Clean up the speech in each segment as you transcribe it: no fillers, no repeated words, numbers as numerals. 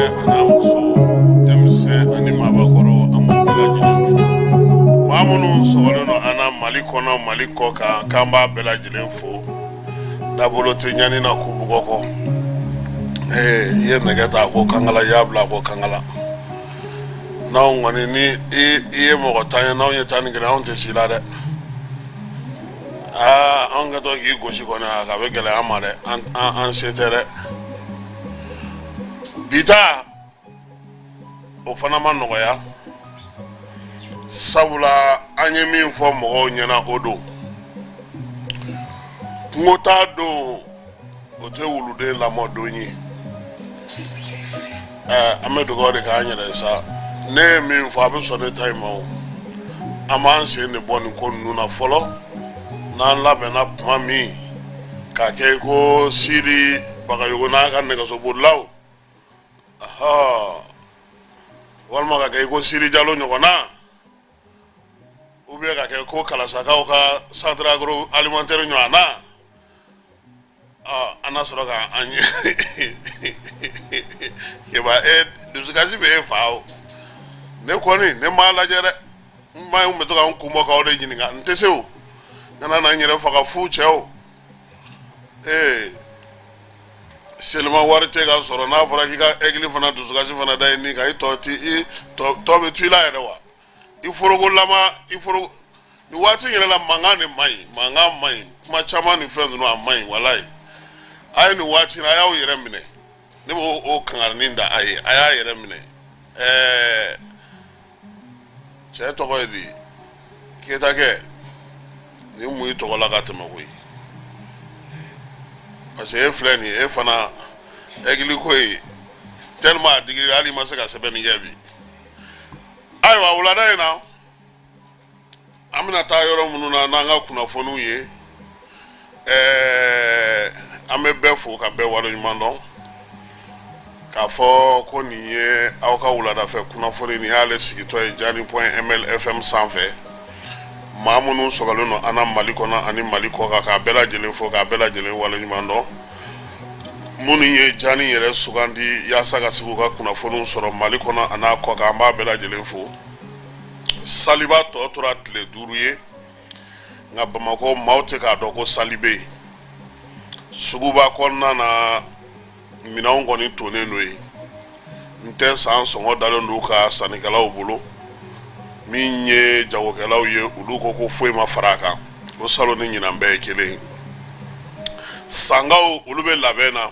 an'a muso, denmisɛn ani maabakɔrɔ, an b'u bɛɛ lajɛlen fo. Maa minnu sɔgɔlen don an na Mali kɔnɔ, Mali kɔ kan, k'an b'a bɛɛ lajɛlen fo. Dabolo tɛ ɲani na k'u bugɔ kɔ. Ee, i ye nɛgɛ ta ko kankala, i y'a bila ko kankala. N'anw kɔni ni i ye mɔgɔ 10 ye, n'anw ye 11, anw tɛ si la dɛ. Aa, anw kɛtɔ k'i gosi kɔni, a bɛ gɛlɛya an ma dɛ, an se tɛ dɛ. Bi ta o fana ma nɔgɔya, sabula an ye min fɔ mɔgɔw ɲɛna, o don kungo taa don, o tɛ wuluden lamɔ don ye. An bɛ dugawu de k'an yɛrɛ ye sa. Ne ye min fɔ, a bɛ sɔn ne ta in ma. O an b'an sen de bɔ nin ko ninnu na fɔlɔ. N'an labɛnna tuma min k'a kɛ ko Sidi Bagayogo n'a ka nɛgɛsobolilaw, walima ka kɛ i ko Sidi Jalo ɲɔgɔnna, ou bien ka kɛ ko Kalasakaw ka centre agroalimentaire ɲɔgɔn na, an na sɔrɔ ka an ye. Keba, e dusukasi bɛ e fa. O ne kɔni, ne m'a lajɛ dɛ. N ma bɛ to ka n kun bɔ k'aw de ɲininka. N tɛ se, o n kana na n yɛrɛ faga fu. Cɛ, o ee, selima wari tɛ ka sɔrɔ. N'a fɔra k'i ka egili fana dusukasi fana da i ni kan, i tɔ ti i tɔ tɔ bɛ to i la yɛrɛ wa? I forokolama, i foro nin waati yɛrɛ la, mankan de man ɲi, mankan man ɲi, kuma caman ni fɛn ninnu, a man ɲi walayi. A ye nin waati in, a y'aw yɛrɛ minɛ. Ne b'o o kangarinin da a ye, a y'a yɛrɛ minɛ. Cɛ tɔgɔ ye di? Keyita kɛ nin mun i tɔgɔ la ka tɛmɛ koyi, parce que e filɛ nin ye, e fana egili ko ye tellement a digiri, hali i ma se ka sɛbɛnni kɛ bi. Ayiwa, wulada in na, an bɛna taa yɔrɔ minnu na n'an ka kunnafoniw ye, an bɛ bɛɛ fo ka bɛɛ waleɲuman dɔn k'a fɔ ko nin ye aw ka wuladafɛ kunnafoni, nin y'ale sigitɔ ye Jani point ml FM sanfɛ. Maa minnu sɔgɔlen don an na Mali kɔnɔ ani Mali kɔ kan, k'a bɛɛ lajɛlen fo k'a bɛɛ lajɛlen waleɲuman dɔn. Minnu ye Jani yɛrɛ sugandi yaasa ka se k'u ka kunnafoniw sɔrɔ Mali kɔnɔ a n'a kɔ kan, an b'a bɛɛ lajɛlen fo. Saliba tɔ tora tile 5 ye, nka Bamakɔ maaw tɛ k'a dɔn ko sali bɛ yen. Suguba kɔnɔna na, minɛnw kɔni tonnen don yen. N tɛ san sɔngɔ dalen don ka sannikɛlaw bolo. Min ye jagokɛlaw ye, olu ko ko foyi ma fara a kan, o salon ni ɲinan bɛɛ ye kelen ye. Sankaw, olu bɛ labɛn na.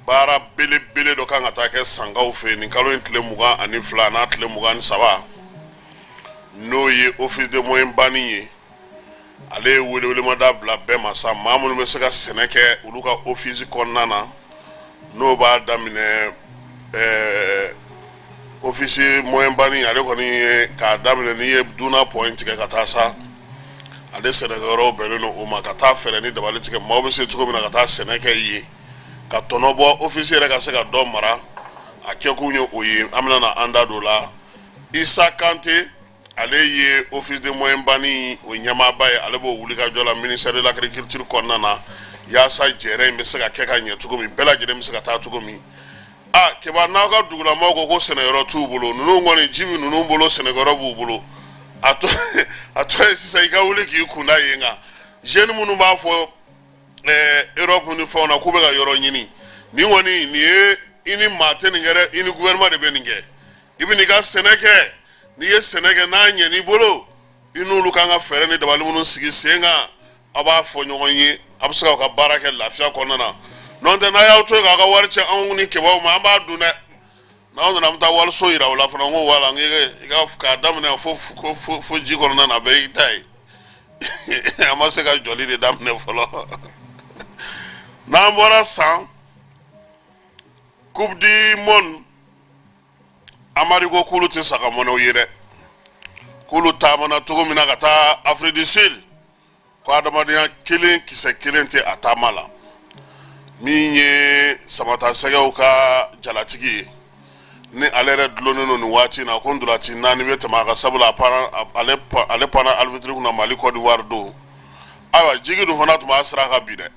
Baara belebele dɔ kan ka taa kɛ Sankaw fɛ nin kalo in tile 22 n'a tile 23, n'o ye office de moyen bani ye. Ale ye welewelemada bila bɛɛ ma sa, maa minnu bɛ se ka sɛnɛ kɛ olu ka office kɔnɔna na, n'o b'a daminɛ office moyen bani, ale kɔni ye k'a daminɛ n'i ye Duna pont tigɛ ka taa sa, ale sɛnɛkɛyɔrɔw bɛnnen don o ma, ka taa fɛɛrɛ ni dabali tigɛ, maaw bɛ se cogo min na ka taa sɛnɛ kɛ yen ka tɔnɔ bɔ, office yɛrɛ ka se ka dɔ mara. A kɛkun ye o ye. An bɛna na an da don o la. Isa Kante, ale ye office de moyen bani o ɲɛmaaba ye. Ale b'o wulikajɔ la ministère de l'agriculture kɔnɔna na, yaasa jɛrɛ in bɛ se ka kɛ ka ɲɛ cogo min, bɛɛ lajɛlen bɛ se ka taa cogo min. A Keba, n'aw ka dugulamaw ko ko sɛnɛyɔrɔ t'u bolo, ninnu kɔni, ji bɛ ninnu bolo, sɛnɛkɛyɔrɔ b'u bolo. A tɔ ye sisan i ka wuli k'i kunda yen kan. Jeune minnu b'a fɔ Europe ni fɛnw na k'u bɛ ka yɔrɔ ɲini, nin kɔni, nin ye i ni maa tɛ nin kɛ dɛ, i ni gouvernement de bɛ nin kɛ. I bɛ n'i ka sɛnɛ kɛ, n'i ye sɛnɛ kɛ, n'a ɲɛn'i bolo, i n'olu kan ka fɛɛrɛ ni dabali minnu sigi sen kan, aw b'a fɔ ɲɔgɔn ye, a bɛ se k'aw ka baara kɛ lafiya kɔnɔna na. N'o tɛ, n'a y'aw to yen k'aw ka wari cɛ anw ni Kebaw ma, an b'a dun dɛ. N'aw nana, an bɛ taa wariso yira o la fana. N ko wala, n i ka k'a daminɛ fo fo fo ji kɔnɔna na, a bɛɛ y'i ta ye. An ma se ka jɔli de daminɛ fɔlɔ. N'an bɔra san Coupe du monde, Amari ko k'olu tɛ saga mɔnɛw ye dɛ, k'olu taamana cogo min na ka taa Afrique du Sud, ko adamadenya kelen kisɛ kelen tɛ a taama la. Min ye Samatasɛgɛw ka jalatigi ye, ni ale yɛrɛ dulonnen don nin waati in na ko ntolaci naani bɛ tɛmɛ a kan, sabula ale panna arbitre kunna Mali Côte d'Ivoire don. Ayiwa, jigi dun fana tun b'a sira kan bi dɛ.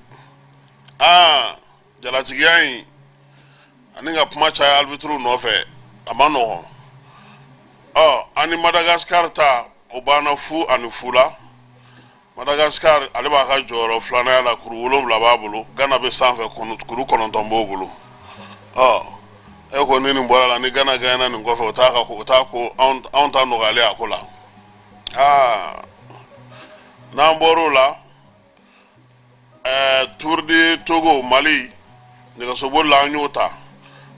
Aa, jalatigiya in, Ani ka kuma caya arbitre nɔfɛ, a ma nɔgɔn. Ɔ, an ni Madagascar ta, o banna 0-0 la. Madagascar, ale b'a ka jɔyɔrɔ filananya la, kuru 7 b'a bolo. Ghana bɛ sanfɛ, kuru 9 b'o bolo. Ɔ, e ko ni nin bɔra la, ni Ghana gagné nin kɔfɛ, o t'a ka o t'a ko anw ta nɔgɔyalen a ko la. Aa, n'an bɔr'o la, Tour du Togo, Mali nɛgɛsoboli la, an y'o ta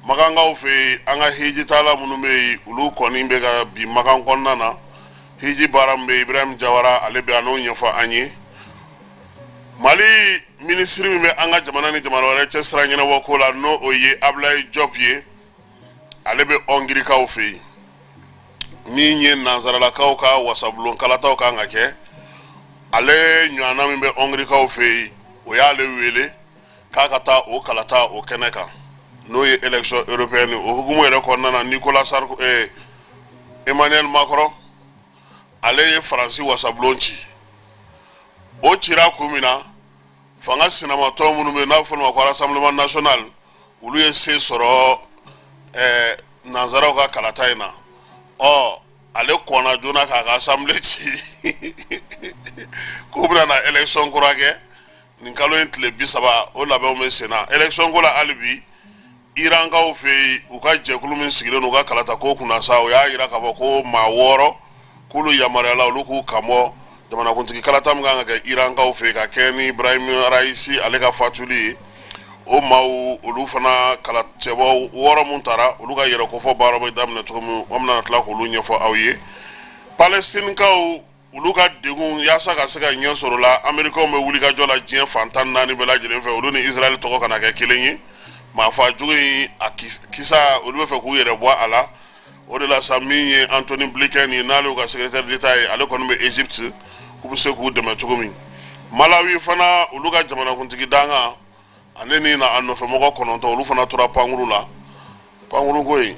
Makankaw fɛ yen. An ka hijitala minnu bɛ yen, olu kɔni bɛ ka bi Makan kɔnɔna na, hiji baara min bɛ yen, Ibrahim Jawara, ale bɛ a n'o ɲɛfɔ an ye. Mali minisiri min bɛ an ka jamana ni jamana wɛrɛ cɛ sira ɲɛnabɔ ko la, n'o o ye Ablaye Diop ye, ale bɛ Hɔngirikaw fɛ yen. Min ye nansaralakaw ka wasabulon kalataw kan ka kɛ, ale ɲɔgɔnna min bɛ Hɔngirikaw fɛ yen, o y'ale wele k'a ka taa o kalata o kɛnɛ kan, n'o ye élection européenne. O hukumu yɛrɛ kɔnɔna na, Nicolas Sarko, Emmanuel Macron, ale ye Faransi wasabulon ci. O cira kun min na, fanga sinamatɔn minnu bɛ yen n'a bɛ fɔ ma ko Rassemblement national, olu ye se sɔrɔ nansaraw ka kalata in na. Ɔ, ale kɔnna joona k'a ka assemblée ci k'u bɛna na élection kura kɛ nin kalo in tile 30. O labɛnw bɛ sen na élection ko la. Hali bi, Irankaw fɛ yen, u ka jɛkulu min sigilen don u ka kalata ko kunna sa, o y'a jira k'a fɔ ko maa 6 k'olu yamaruyala olu k'u kanbɔ jamanakuntigi kalata min kan ka kɛ Irankaw fɛ yen ka kɛ ni Ibrahim Raisi ale ka fatuli ye. O maaw, olu fana kala cɛbɔ 6 mun tara, olu ka yɛrɛ kofɔ baara bɛ daminɛ cogo min, an bɛna tila k'olu ɲɛfɔ aw ye. Palestinikaw, olu ka degun, yaasa ka se ka ɲɛ sɔrɔ la, Amerikaw bɛ wulikajɔ la diɲɛ fan 14 bɛɛ lajɛlen fɛ, olu ni Israɛl tɔgɔ kana kɛ kelen ye. Maafa jugu in a kisa, olu bɛ fɛ k'u yɛrɛ bɔ a la. O de la sa, min ye Antony Blinken ye, n'ale y'u ka secrétaire d'État ye, ale kɔni bɛ Égypte, k'u bɛ se k'u dɛmɛ cogo min. Malawi fana, olu ka jamanakuntigi dankan, ale ni na a nɔfɛmɔgɔ 9, olu fana tora pankuru la. Pankuru ko in,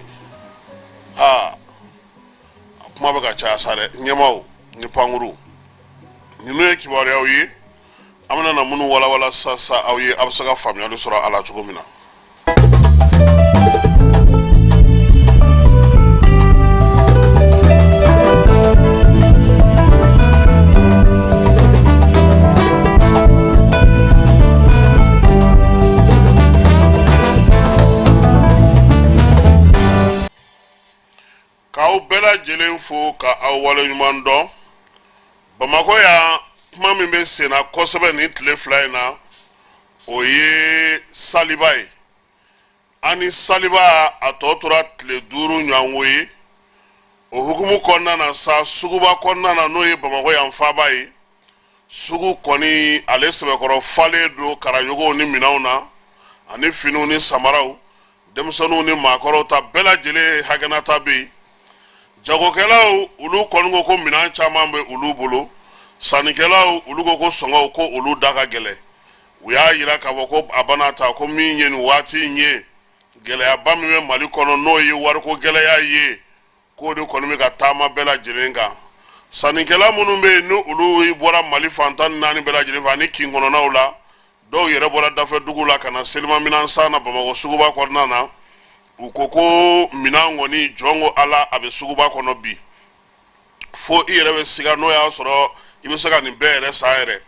aa, a kuma bɛ ka caya sa dɛ. Ɲɛmaaw ni pankuru ninnu ye kibaruyaw ye, an bɛna na minnu walawala sisan sisan aw ye, a bɛ se ka faamuyali sɔrɔ a la cogo min na. K'aw bɛɛ lajɛlen fo ka aw waleɲuman dɔn. Bamakɔ yan, kuma min bɛ senna kosɛbɛ nin tile 2 in na, o ye saliba ye. An ni saliba a tɔ tora tile 5 ɲɔgɔnko ye. O hukumu kɔnɔna na sa, suguba kɔnɔna na, n'o ye Bamakɔ yan faaba ye, sugu kɔni ale sɛbɛkɔrɔ falen don karayogow ni minɛnw na, ani finiw ni samaraw, denmisɛnninw ni maakɔrɔw ta bɛɛ lajɛlen hakɛnata bɛ yen. Jagokɛlaw, olu kɔni ko ko minɛn caman bɛ olu bolo. Sannikɛlaw, olu ko ko sɔngɔw ko olu da ka gɛlɛn. U y'a jira k'a fɔ ko a bana ta ko min ye nin waati in ye, gɛlɛyaba min bɛ Mali kɔnɔ, n'o ye wariko gɛlɛya ye, k'o de kɔni bɛ ka taama bɛɛ lajɛlen kan. Sannikɛla minnu bɛ yen, ni olu bɔra Mali fan 14 bɛɛ lajɛlen fɛ ani kin kɔnɔnaw la, dɔw yɛrɛ bɔra dafɛ dugu la ka na selimaminɛn san na Bamakɔ suguba kɔnɔna na, u ko ko minɛn kɔni, jɔn ko Ala, a bɛ suguba kɔnɔ bi, fo i yɛrɛ bɛ siga n'o y'a sɔrɔ i bɛ se ka nin bɛɛ yɛrɛ san yɛrɛ.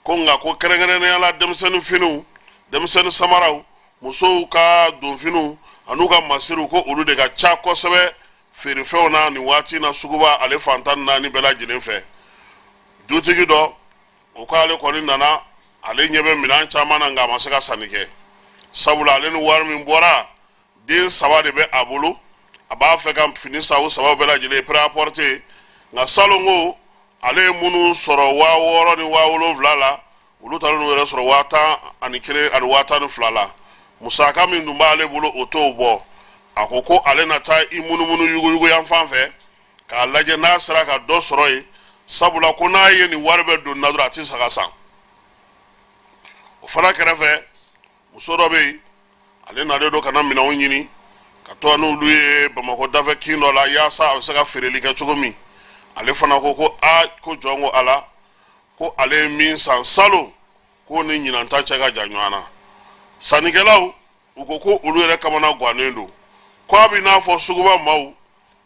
Ko nka ko kɛrɛnkɛrɛnnenya la, denmisɛnnin finiw, denmisɛnnin samaraw, musow ka donfiniw an'u ka masiriw, ko olu de ka ca kosɛbɛ feerefɛnw na nin waati na suguba ale fan 14 bɛɛ lajɛlen fɛ. Dutigi dɔ, o ko ale kɔni nana, ale ɲɛ bɛ minɛn caman na, nka a ma se ka sanni kɛ, sabula ale ni wari min bɔra, den 3 de bɛ a bolo, a b'a fɛ ka fini san u 3 bɛɛ lajɛlen prêt-à-porter. Nka salon ko ale ye minnu sɔrɔ 6000 ni 7000 la, olu taara n'u yɛrɛ sɔrɔ 11,000 ani 12,000 la. Musaka min dun b'ale bolo, o t'o bɔ. A ko ko ale na taa i munumunu yuguyugu yan fan fɛ k'a lajɛ n'a sera ka dɔ sɔrɔ yen, sabula ko n'a ye nin wari bɛɛ don na dɔrɔn, a tɛ saga san. O fana kɛrɛfɛ, muso dɔ bɛ yen, ale nalen don ka na minɛnw ɲini ka to n'olu ye Bamakɔ dafɛ kin dɔ la, yaasa a bɛ se ka feereli kɛ cogo min. Ale fana ko ko aa, ko jɔn ko Ala, ko ale ye min san salon, k'o ni ɲinan ta cɛ ka jan ɲɔgɔn na. Sannikɛlaw U ko ko olu yɛrɛ kamana gannen don, ko a bɛ n'a fɔ suguba maaw,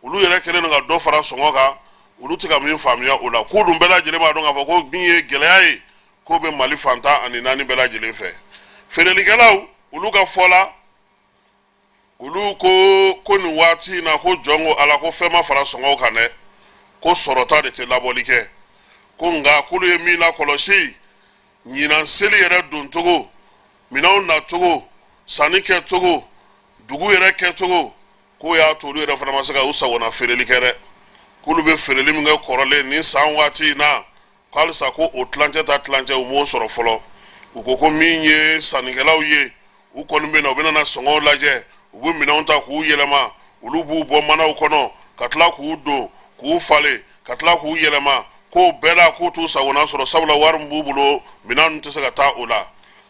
olu yɛrɛ kɛlen don ka dɔ fara sɔngɔ kan. Olu tɛ ka min faamuya o la, k'u dun bɛɛ lajɛlen b'a dɔn k'a fɔ ko min ye gɛlɛya ye, k'o bɛ Mali fan 14 bɛɛ lajɛlen fɛ. Feerelikɛlaw, olu ka fɔ la, olu ko ko nin waati in na, ko jɔn ko Ala, ko fɛn ma fara sɔngɔw kan dɛ, ko sɔrɔta de tɛ labɔli kɛ. Ko nka k'olu ye min lakɔlɔsi ɲinan seli yɛrɛ doncogo, minɛnw nacogo, sanni kɛcogo, dugu yɛrɛ kɛcogo, k'o y'a to olu yɛrɛ fana ma se ka u sagona feereli kɛ dɛ. K'olu bɛ feereli min kɛ kɔrɔlen nin san waati in na, ko halisa ko o tilancɛ ta tilancɛ, u m'o sɔrɔ fɔlɔ. U ko ko min ye sannikɛlaw ye, u kɔni bɛ na, u bɛna na sɔngɔw lajɛ, u bɛ minɛnw ta k'u yɛlɛma, olu b'u bɔ manaw kɔnɔ ka tila k'u don k'u falen ka tila k'u yɛlɛma, k'o bɛɛ la k'u t'u sagona sɔrɔ, sabula wari min b'u bolo, minɛn tɛ se ka taa o la.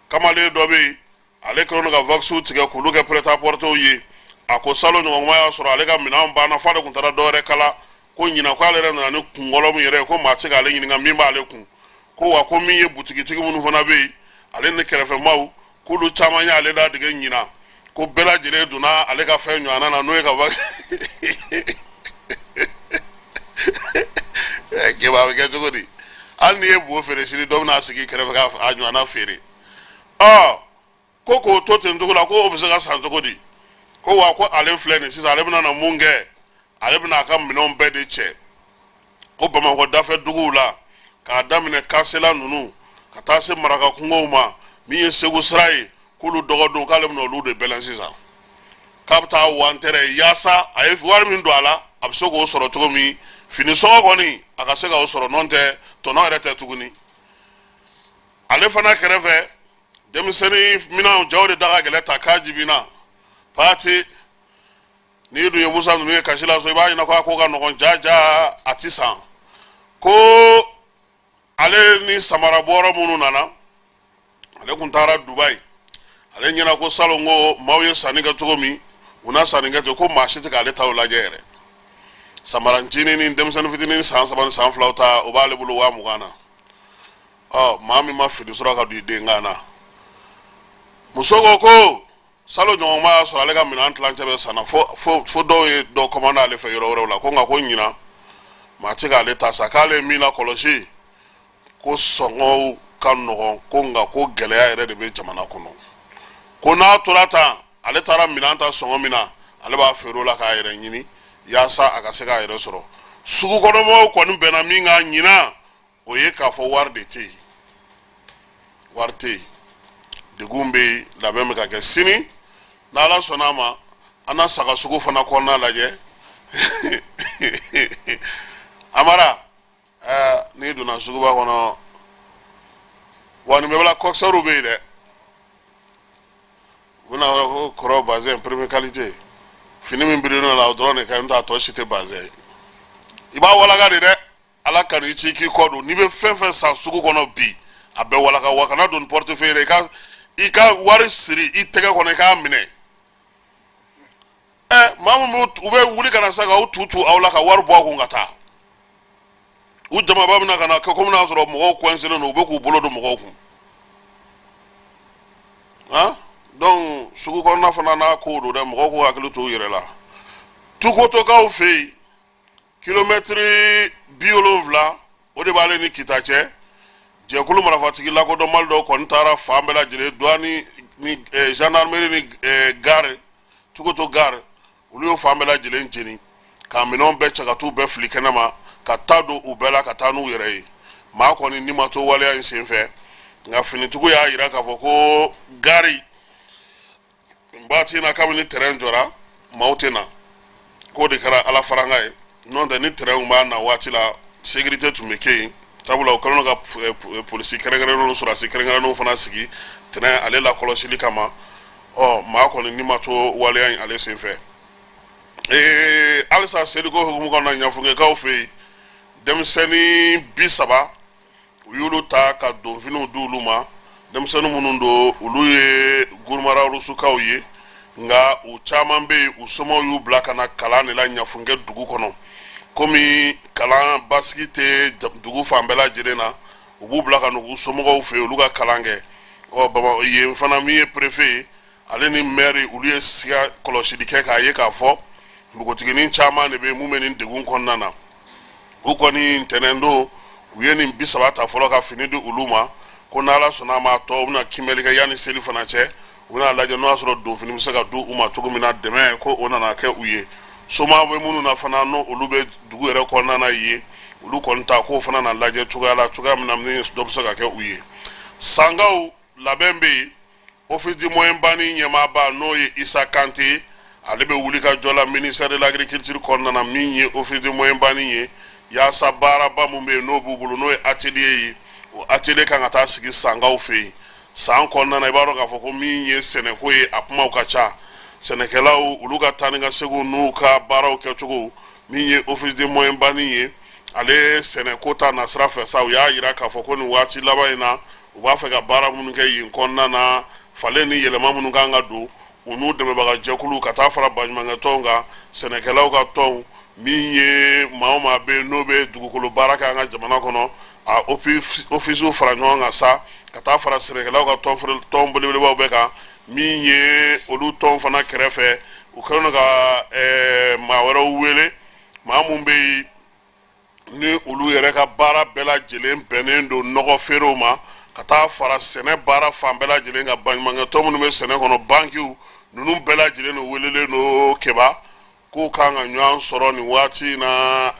Kamalen dɔ bɛ yen, ale kɛlen don ka waxu tigɛ k'olu kɛ prêt-à-porter ye. A ko salon ɲɔgɔn y'a sɔrɔ ale ka minɛn banna f'ale tun taara dɔwɛrɛ kala. Ko ɲinan, ko ale yɛrɛ nana ni kunkɔlɔ min yɛrɛ ye, ko maa tɛ se k'ale ɲininka min b'ale kun. Ko wa ko min ye butigitigi minnu fana bɛ yen, ale ni kɛrɛfɛmaw, k'olu caman y'ale ladege ɲinan, ko bɛɛ lajɛlen donna ale ka fɛn ɲɔgɔnna na, n'o ye ka wax. Keba, a bɛ kɛ cogo di? Hali n'i ye bo feere sini, dɔ bɛna sigi kɛrɛfɛ k'a ɲɔgɔnna feere. Ɔ ko k'o to ten cogo la, ko o bɛ se ka san cogo di? Ko wa ko ale filɛ nin sisan, ale bɛna na mun kɛ? Ale bɛna a ka minɛnw bɛɛ de cɛ ko Bamakɔ dafɛ duguw la, k'a daminɛ Kasela ninnu ka taa se Maraka kungow ma, min ye Segu sira ye, k'olu dɔgɔ don, k'ale bɛna olu de bɛlɛn sisan, k'a bɛ taa wantɛrɛ yaasa a ye wari min don a la, a bɛ se k'o sɔrɔ cogo min. Fini sɔngɔ kɔni, a ka se k'o sɔrɔ, n'o tɛ tɔnɔ yɛrɛ tɛ tuguni. Ale fana kɛrɛfɛ, denmisɛnnin minɛnw jaw de da ka gɛlɛn ta k'a jibinna paati. N'i dun ye Musa ninnu ye kasi la so, i b'a ɲɛna ko a ko ka nɔgɔn, ja ja a ti san. Ko ale ni samara bɔrɔ minnu nana, ale kun taara Dubayi. Ale ɲɛna ko salon ko maaw ye sanni kɛ cogo min, u na sanni kɛ ten, ko maa si tɛ k'ale taw lajɛ yɛrɛ. Samara ncinin ni denmisɛnnin fitinin san 3 ni san 2 ta, o b'ale bolo 20,000 na. Ɔ maa min ma fini sɔrɔ ka don i den kan na, muso ko ko salon ɲɔgɔn ma y'a sɔrɔ ale ka minɛn tilancɛ bɛ sanna, fo fo fo dɔw ye dɔ kɔmanda ale fɛ yɔrɔ wɛrɛw la. Ko nka ko ɲinan maa tɛ k'ale ta sa, k'ale ye min lakɔlɔsi, ko sɔngɔw ka nɔgɔn, ko nka ko gɛlɛya yɛrɛ de bɛ jamana kɔnɔ. Ko n'a tora tan, ale taara minɛn ta sɔngɔ min na, ale b'a feere o la k'a yɛrɛ ɲini yaasa a ka se k'a yɛrɛ sɔrɔ. Sugu kɔnɔmɔgɔw kɔni bɛnna min kan ɲinan, o ye k'a fɔ wari de tɛ yen, wari tɛ yen, degun bɛ yen. Labɛn bɛ ka kɛ sini, n'Ala sɔnna a ma, an na saga sugu fana kɔnɔna lajɛ. Amara, n'i donna suguba kɔnɔ wa, nin bɛɛ la coxeur bɛ yen dɛ. U bɛna fɔ ko kɔrɔ bazin première qualité, fini min birilen la, o dɔrɔn de ka ɲi, n'o tɛ a tɔ si tɛ bazin ye. I b'a walaka de dɛ. Ala ka n'i ci k'i kɔ don, n'i bɛ fɛn fɛn san sugu kɔnɔ bi, a bɛɛ walaka wa. Kana don ni portefeuille yɛrɛ, i ka wari siri i tɛgɛ kɔnɔ, i k'a minɛ. Ɛ maa min b'u, u bɛ wuli ka na sa k'aw tu tu aw la ka wari bɔ aw kun ka taa. U jamaba bɛna ka na kɛ komi n'a sɔrɔ mɔgɔw coincélen don, u bɛ k'u bolo don mɔgɔw kun. Han, donc sugu kɔnɔna fana n'a kow don dɛ, mɔgɔw k'u hakili to u yɛrɛ la. Tukotokaw fɛ yen, kilomɛtiri 70 o de b'ale ni Kita cɛ. Jɛkulu marifatigi lakodɔnbali dɔw kɔni taara fan bɛɛ lajɛlen, douane ni gendarmerie ni gare, Tukoto gare, olu y'o fan bɛɛ lajɛlen jeni ka minɛnw bɛɛ cɛ ka t'u bɛɛ fili kɛnɛ ma, ka taa don u bɛɛ la ka taa n'u yɛrɛ ye. Maa kɔni ni ma to waleya in senfɛ, nka finitigiw y'a yira k'a fɔ ko gare waati in na, kabini tɛrɛn jɔra, maaw tɛ na. K'o de kɛra Ala faranga ye, n'o tɛ ni tɛrɛn b'a na waati la, sécurité tun bɛ kɛ yen, sabula u kɛlen don ka polisi kɛrɛnkɛrɛnnenw, sɔrɔdasi kɛrɛnkɛrɛnnenw fana sigi tɛrɛn ale lakɔlɔsili kama. Ɔ maa kɔni ni ma to waleya in ale senfɛ. Halisa seliko hukumu kɔnɔna, Ɲafunkɛkaw fɛ yen, denmisɛnnin 30, u y'olu ta ka donfiniw di olu ma. Denmisɛnnin minnu don, olu ye Gurumara Rusukaw ye, nka u caman bɛ yen, u somaw y'u bila ka na kalan de la Ɲafunkɛ dugu kɔnɔ. Komi kalan basigi tɛ dugu fan bɛɛ lajɛlen na, u b'u bila ka n'u somɔgɔw fɛ yen, olu ka kalan kɛ. Ɔ baba yen fana, min ye préfet ye, Ale ni mɛri, olu ye siga kɔlɔsili kɛ k'a ye k'a fɔ npogotiginin caman de bɛ mun bɛ nin degun kɔnɔna na. U kɔni ntɛnɛndon, u ye nin 30 ta fɔlɔ ka fini di olu ma, ko n'Ala sɔnna a ma, tɔ u bɛna kiimɛli kɛ yanni seli fana cɛ. U bɛna lajɛ n'o y'a sɔrɔ donfini bɛ se ka di u ma cogo min na. Dɛmɛ ko o nana kɛ u ye. Soma bɛ minnu na fana, n'o olu bɛ dugu yɛrɛ kɔnɔna na yen, olu kɔni ta k'o fana na lajɛ cogoya la, cogoya min na ni dɔ bɛ se ka kɛ u ye. Sankaw labɛn bɛ yen. Office du Moyen Bani ɲɛmaaba, n'o ye Isa Kante, ale bɛ wuli ka jɔ la ministère de l'Agriculture kɔnɔna na, min ye Office du Moyen Bani ye, yaasa baaraba mun bɛ yen n'o b'u bolo, n'o ye atelier ye, o atelier kan ka taa sigi Sankaw fɛ yen san kɔnɔna na. I b'a dɔn k'a fɔ ko min ye sɛnɛko ye, a kumaw ka ca. Sɛnɛkɛlaw, olu ka taa ni ka seginw n'u ka baaraw kɛcogo, min ye Office du Moyen Bani ye, ale sɛnɛko ta nasira fɛ sa, u y'a yira k'a fɔ ko nin waati laban in na, u b'a fɛ ka baara minnu kɛ yen kɔnɔna na, falen ni yɛlɛma minnu kan ka don, u n'u dɛmɛbaga jɛkulu ka taa fara baɲumankɛ tɔnw kan, sɛnɛkɛlaw ka tɔnw, min ye maa o maa bɛ yen n'o bɛ dugukolo baara kɛ an ka jamana kɔnɔ, a ofisiw fara ɲɔgɔn kan sa, ka taa fara sɛnɛkɛlaw ka tɔn belebelebaw bɛɛ kan. Min ye olu tɔn fana kɛrɛfɛ, u kɛlen don ka maa wɛrɛw wele, maa mun bɛ yen ni olu yɛrɛ ka baara bɛɛ lajɛlen bɛnnen don nɔgɔ feerew ma, ka taa fara sɛnɛ baara fan bɛɛ lajɛlen kan, baɲumankɛtɔn minnu bɛ sɛnɛ kɔnɔ, bankiw, ninnu bɛɛ lajɛlen de welelen don Keba, k'u kan ka ɲɔgɔn sɔrɔ nin waati in na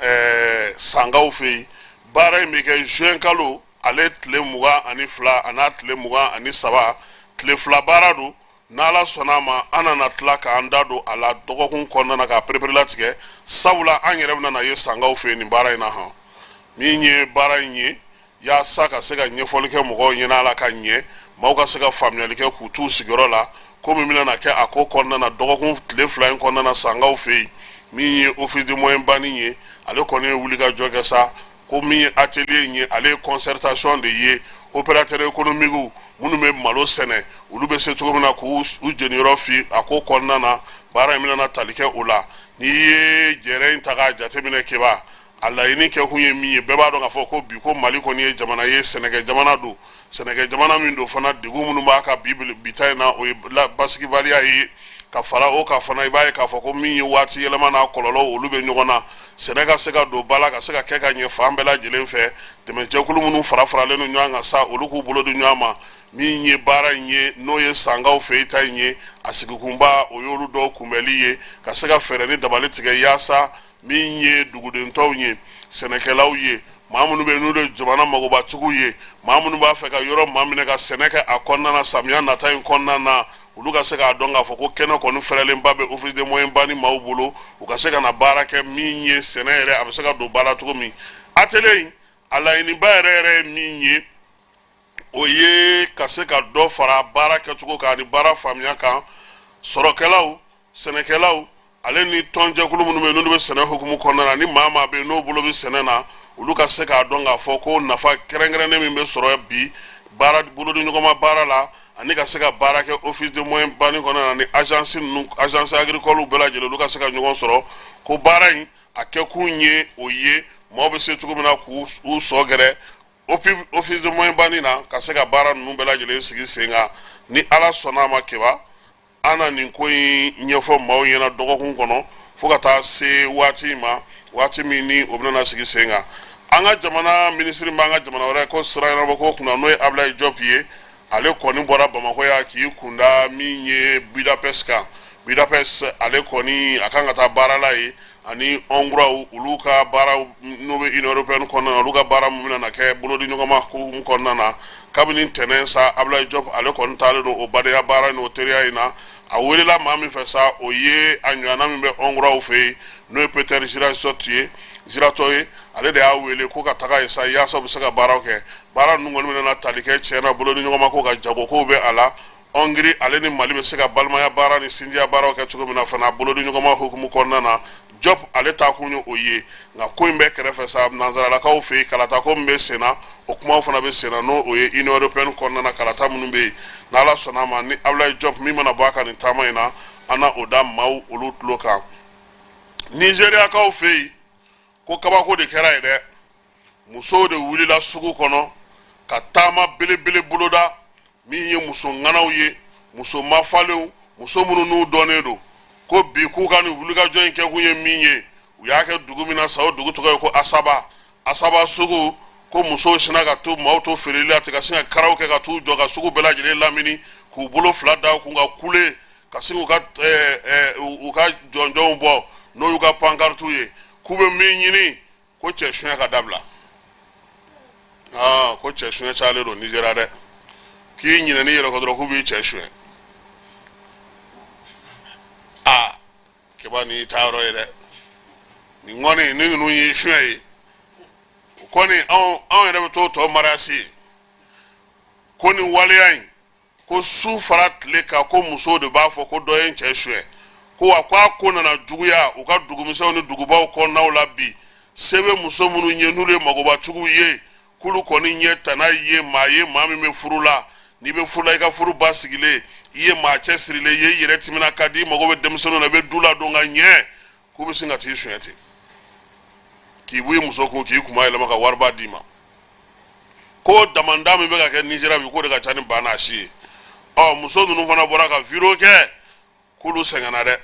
Sankaw fɛ yen. Baara in bɛ kɛ juin kalo ale tile 22 a n'a tile 23, tile 2 baara don. N'Ala sɔnna a ma, an nana tila k'an da don a la dɔgɔkun kɔnɔna na k'a pereperelatigɛ, sabula an yɛrɛ bɛna na ye Sankaw fɛ yen nin baara in na hɔn. Min ye baara in ye, yaasa ka se ka ɲɛfɔli kɛ mɔgɔw ɲɛna a la ka ɲɛ, maaw ka se ka faamuyali kɛ k'u t'u sigiyɔrɔ la, ko min bɛna na kɛ a ko kɔnɔna na dɔgɔkun tile 2 in kɔnɔna na Sankaw fɛ yen. Min ye Office du Moyen Bani ye, ale kɔni ye wulikajɔ kɛ sa, ko min ye atelier in ye, ale ye concertation de ye. Opérateur économique minnu bɛ malo sɛnɛ, olu bɛ se cogo min na k'u u jeniyɔrɔ fi a ko kɔnɔna na, baara in bɛna na tali kɛ o la. N'i ye jɛrɛ in ta k'a jateminɛ, Keba, a laɲini kɛkun ye min ye, bɛɛ b'a dɔn k'a fɔ ko bi ko Mali kɔni ye jamana ye, sɛnɛkɛ jamana don. Sɛnɛkɛ jamana min don fana, degun minnu b'a ka bi bi ta in na, o ye basigibaliya ye. Ka fara o kan fana, i b'a ye k'a fɔ ko min ye waati yɛlɛma n'a kɔlɔlɔw, olu bɛ ɲɔgɔn na. Sɛnɛ ka se ka don ba la, ka se ka kɛ ka ɲɛ fan bɛɛ lajɛlen fɛ, dɛmɛjɛkulu minnu fara faralen don ɲɔgɔn kan sa, olu k'u bolo di ɲɔgɔn ma. Min ye baara in ye, n'o ye Sankaw fɛ ta in ye, a sigikunba, o y'olu dɔw kunbɛli ye, ka se ka fɛɛrɛ ni dabali tigɛ yaasa min ye duguden tɔw ye, sɛnɛkɛlaw ye, maa minnu bɛ n'u ye jamana magobatigiw ye, maa minnu b'a fɛ ka yɔrɔ maminɛ ka sɛnɛ kɛ a kɔnɔna na samiya nata in kɔnɔna na, olu ka se k'a dɔn k'a fɔ ko kɛnɛ kɔni fɛrɛlenba bɛ Office de Moyen Bani maaw bolo, u ka se ka na baara kɛ. Min ye sɛnɛ yɛrɛ, a bɛ se ka don ba la cogo min. Atelier in, a laɲiniba yɛrɛ yɛrɛ ye min ye, o ye ka se ka dɔ fara baara kɛcogo kan ani baara faamuya kan, sɔrɔkɛlaw, sɛnɛkɛlaw, ale ni tɔnjɛkulu minnu bɛ yen n'olu bɛ sɛnɛ hukumu kɔnɔna na, ni maa maa bɛ yen n'o bolo bɛ sɛnɛ na, olu ka se k'a dɔn k'a fɔ ko nafa kɛrɛnkɛrɛnnen min bɛ sɔrɔ bi baara bolodiɲɔgɔnma baara la, ani ka se ka baara kɛ Office de Moyen Bani kɔnɔna na ni agence ninnu, agence agricole bɛɛ lajɛlen, olu ka se ka ɲɔgɔn sɔrɔ, ko baara in a kɛkun ye o ye, maaw bɛ se cogo min na k'u u sɔ gɛrɛ Office de Moyen Bani na, ka se ka baara ninnu bɛɛ lajɛlen sigi sen kan. Ni Ala sɔnna a ma, Keba, an na nin ko in ɲɛfɔ maaw ɲɛna dɔgɔkun kɔnɔ, fo ka taa se waati in ma, waati min ni o bɛna sigi sen kan. An ka jamana minisiri b'an ka jamana wɛrɛ ko sira ɲɛnabɔ ko kunna, n'o ye Ablaye Diop ye, ale kɔni bɔra Bamakɔ yan k'i kunda min ye Budapest kan. Budapest, ale kɔni a kan ka taa baara la yen ani Hongrois, olu ka baara n'o bɛ Union européenne kɔnɔna na, olu ka baara min bɛna kɛ bolodiɲɔgɔnma ko kɔnɔna na. Kabini ntɛnɛn sa, Ablaye Diop ale kɔni taalen don o badenya baara n'o teriya in na. A welela maa min fɛ sa, o ye a ɲɔgɔnna min bɛ Hongrois fɛ yen, n'o ye Peter Szijjarto ye, Szijjarto ye, ale de y'a wele ko ka taga yen sa, yaasa u bɛ se ka baaraw kɛ. Baara ninnu kɔni bɛna tali kɛ tiɲɛ na bolodiɲɔgɔnma ko ka jago kow bɛ a la. Hongrie ale ni Mali bɛ se ka balimaya baara ni sinjiya baaraw kɛ cogo min na fana, bolodiɲɔgɔnma hukumu kɔnɔna na, Diop ale taakun ye o ye. Nka ko in bɛɛ kɛrɛfɛ sa, nansaralakaw fɛ yen, kalata ko min bɛ sen na, o kumaw fana bɛ sen na, n'o o ye Union européenne kɔnɔna na kalata minnu bɛ yen. N'Ala sɔnna a ma, ni Ablaye Diop min mana bɔ a ka nin taama in na, an na o da maaw olu tulo kan. Nizeriyakaw fɛ yen, ko kabako de kɛra yen dɛ. Musow de wulila sugu kɔnɔ ka taama belebele boloda. Min ye muso ŋanaw ye, muso mafalenw, Muso minnu n'u dɔnnen don ko bi k'u ka nin wulikajɔ in kɛkun ye min ye, u y'a kɛ dugu min na sa, o dugu tɔgɔ ye ko Asaba. Asaba sugu, ko musow sinna ka to maaw to feereli la ten, ka sin ka karaw kɛ ka t'u jɔ ka sugu bɛɛ lajɛlen lamini, k'u bolo fila da u kun ka kule, ka sin k'u ka u ka jɔnjɔnw bɔ, n'o y'u ka pankaritiw ye, k'u bɛ min ɲini ko cɛ suɲɛ ka dabila. Aa, ko cɛ suɲɛ cayalen don Nizeriya dɛ, k'i ɲinɛn'i yɛrɛ kɔ dɔrɔn k'u b'i cɛ suɲɛ. Aa keba, nin y'i taa yɔrɔ ye dɛ. Nin kɔni, ni ninnu y'i suɲɛ ye, o kɔni, anw yɛrɛ bɛ t'o tɔ mariage ye. Ko nin waleya in, ko su fara tile kan, ko musow de b'a fɔ ko dɔ ye n cɛ suɲɛ. Ko wa ko a ko nana juguya u ka dugumisɛnw ni dugubaw kɔnɔnaw la bi. Se bɛ muso minnu ye, n'olu ye magobatigiw ye, k'olu kɔni ɲɛ tana ye maa ye, maa min bɛ furu la. N'i bɛ furu la, i ka furu basigilen, i ye maa cɛsirilen ye, i yɛrɛ timina ka di, i mago bɛ denmisɛnninw na, i bɛ du ladon ka ɲɛ, k'u bɛ sin ka t'i suɲɛ ten, k'i bɔ i muso kun, k'i kuma yɛlɛma ka wariba d'i ma. Ko damanda min bɛ ka kɛ Nizeriya bi, k'o de ka ca ni ba n'a si ye. Ɔ, muso ninnu fana bɔra ka video kɛ k'olu sɛgɛnna dɛ.